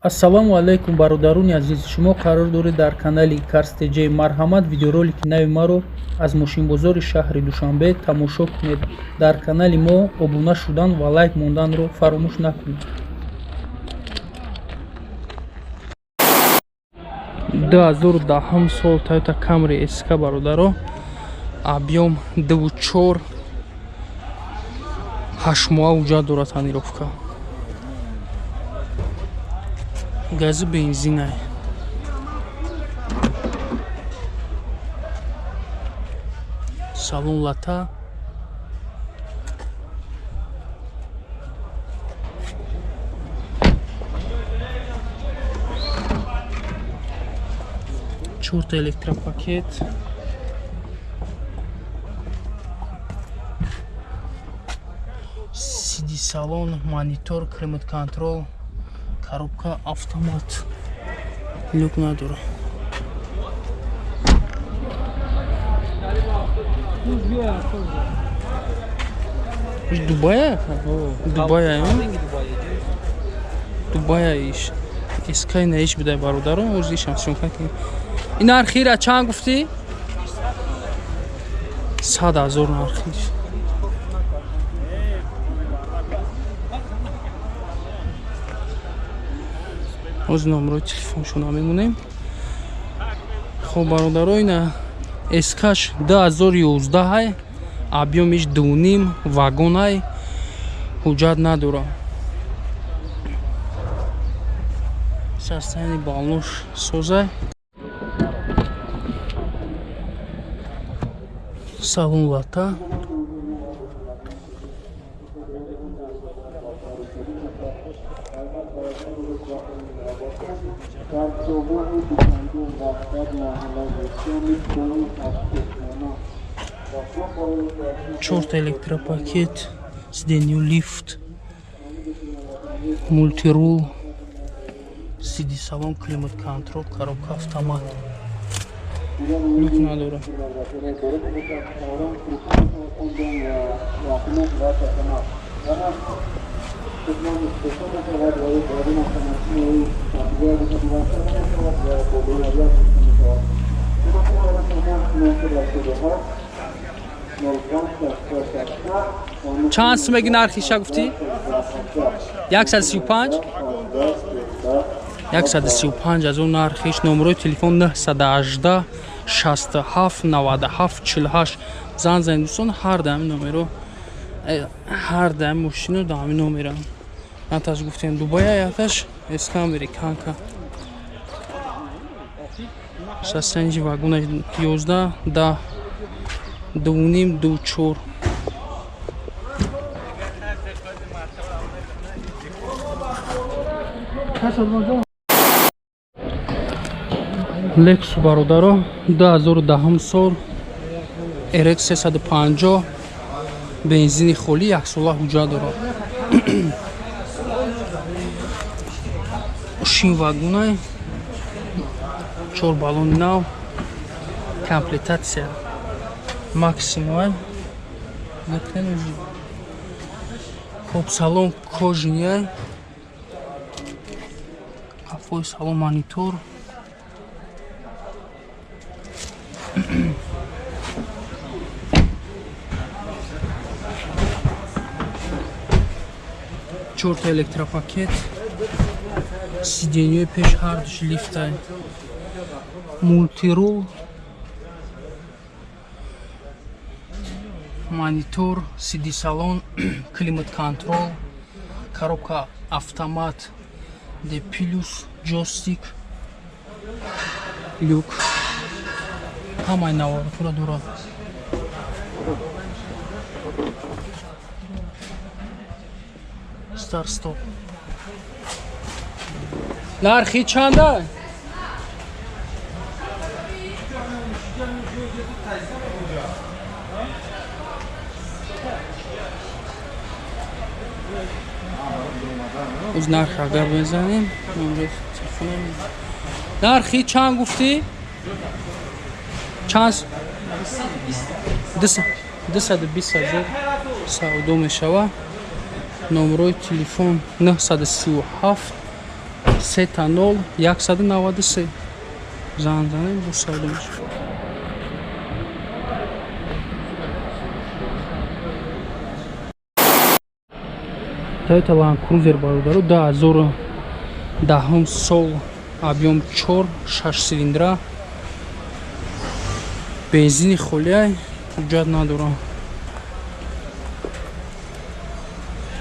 Ассалому алайкум, бародарони азиз. Шумо қарор доред дар канали Карс ТЖ. Марҳамат, видеоролики нави маро аз мошинбозори шаҳри Душанбе тамошо кунед. Дар канали мо обуна шудан ва лайк монданро фаромӯш накунед. 2010 сол Toyota Camry SK, бародаро, объём 24, 8 моҳа ҳуҷҷат дорад, тонировка, гази бензинай. Салон лата, чорта электропакет, сиди салон, монитор, климат контрол, коробка автомат, люк надора. Иш Дубая? Дубая, Дубая иш. Искай на иш бидай, бародаро, оз ишам съёмка кунем. Ин нархира чанд гуфтӣ? 100 000 нархиш. Оз номерои телефоншона мемонем. Хоб, бародаро, ина эскаш 2011, объёмиш 2,5, вагонай, ҳуҷҷат надора. Состояние балош созай. Салон лата. Чорта электропакет, сиденью лифт, мультирул, сиди салон, климат контрол, коробка автомат, люк надора. Чанд сумеги нархиша гуфтӣ? 135, 135 000 нархиш. Номерои телефон 918 67 97 48. Зан занед, дӯстон, ҳар дами номеро, ҳар дами мошино дами номера. Яташ гуфтем Дубая, яташ эска американка. Шастанҷи вагона 11 да 2,5, 2,4. Лексус, бародаро, 2010 сол, RX 350, бензини холӣ, яксола ҳуҷҷат дорад. Шин вагунай, чор баллони нав, комплектация максимум. Хоб, салон кожаный, қафои салон монитор, чорта электропакет, сиденьёи пеш ҳардуш лифтай, мультирул, монитор, сиди салон, климат контрол, коробка автомат D плюс, ҷойстик, люк, ҳамаи наворотро дорад. Старт стоп. Нархи чанда? Оз нарх агар мезанем, нархи чанд гуфтӣ? Чанд? 220 000 савдо мешавад. Номерои телефон 937. 3 0 193. Занг занем, бо савдо мешавад. Toyota Land Cruiser бародаро, 2010 сол, объем 4, 6 цилиндра, бензини холиай, ҳуҷҷат надорам.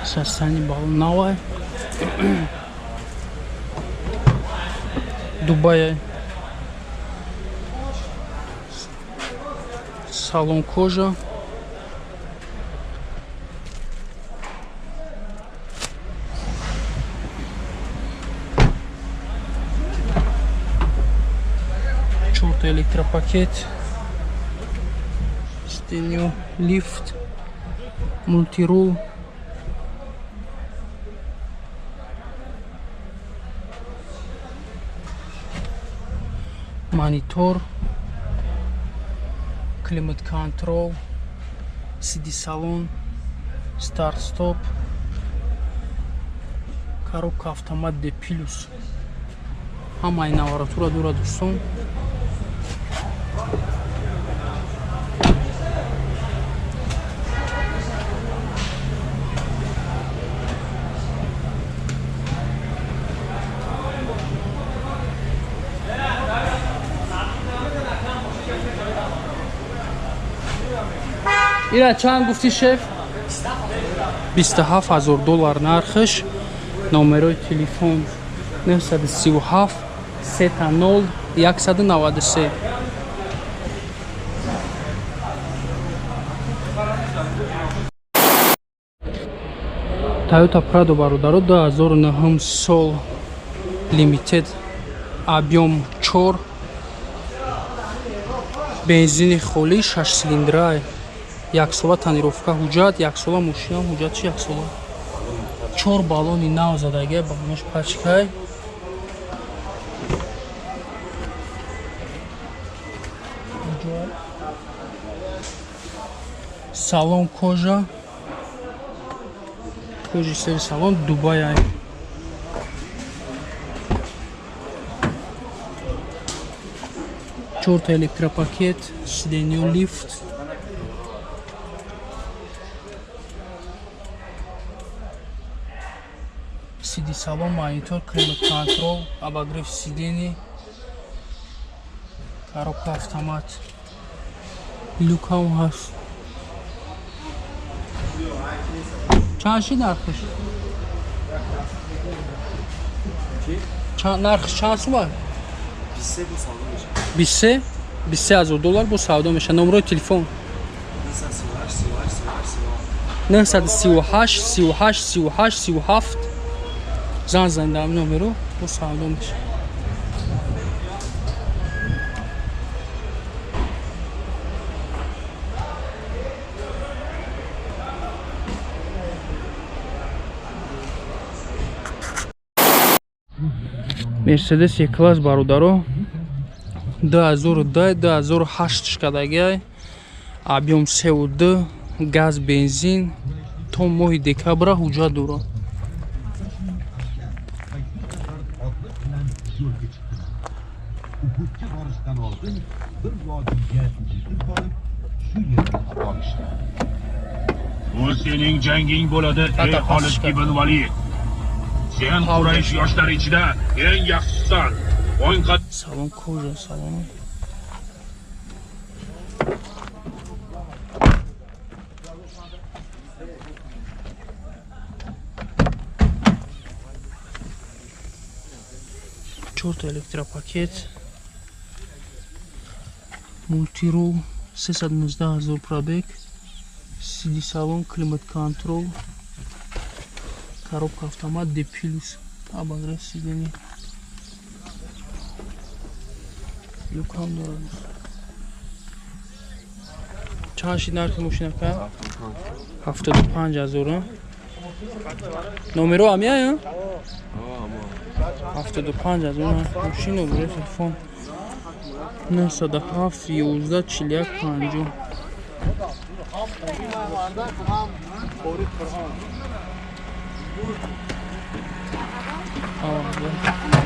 Состояние балон навай. Дубай. Салон кожа. Чорта электропакет. Стеню лифт. Мультирул. Монитор, климат контрол, CD салон, старт стоп, коробка автомат D плюс. Ҳамаи наворатура дорад, дӯстон. Ира чанд гуфтӣ, шеф? 27 000 доллар нархш. Номерои телефон 937 30 193. Toyota Prado бародаро, 2009 сол, Limited, объем 4, бензини холӣ, 6 цилиндра, яксола тонировка, ҳуҷҷат яксола, мошина ҳуҷҷат чи яксола, чор баллони нав задагия, баллонош пачкай. Салон кожа, кожи сери салон Дубай. Ай, чорта электропакет, сиденье лифт, CD салон, монитор, климат контрол, обогрев сидений, коробка автомат, люкам ҳаст. Чанд шид нархш? Нархш чанд сума? 23, 23 000 доллар, бо савдо меша. Номерои телефон 938 38 38 37. Занг занед дар номеро, бо савдо меша. Мерседес Е класс бародаро, 2010, 2008 шкадагиай, объем 3,2, газ, бензин, то моҳи декабра ҳуҷҷат дорад. Yo'lga chiqdilar. Uhudga borishdan oldin bir vodiyga yetib borib, shu yerda qolishdi. Bu sening janging bo'ladi, ey Xolid ibn Valid. Sen Quraysh yoshlari ichida eng yaxshisisan. O'ng Салон кожа, салон. Чорта электропакет, мультирул, 319 000 пробег, CD салон, климат контрол, коробка автомат D плюс, обогрев сидений, люкам дорад. Чанд шид нархи мошина ка? 75 000. Номеро амия? 75 000 мошин. Номерои телефон 907 11 41 50. Мефаҳмам.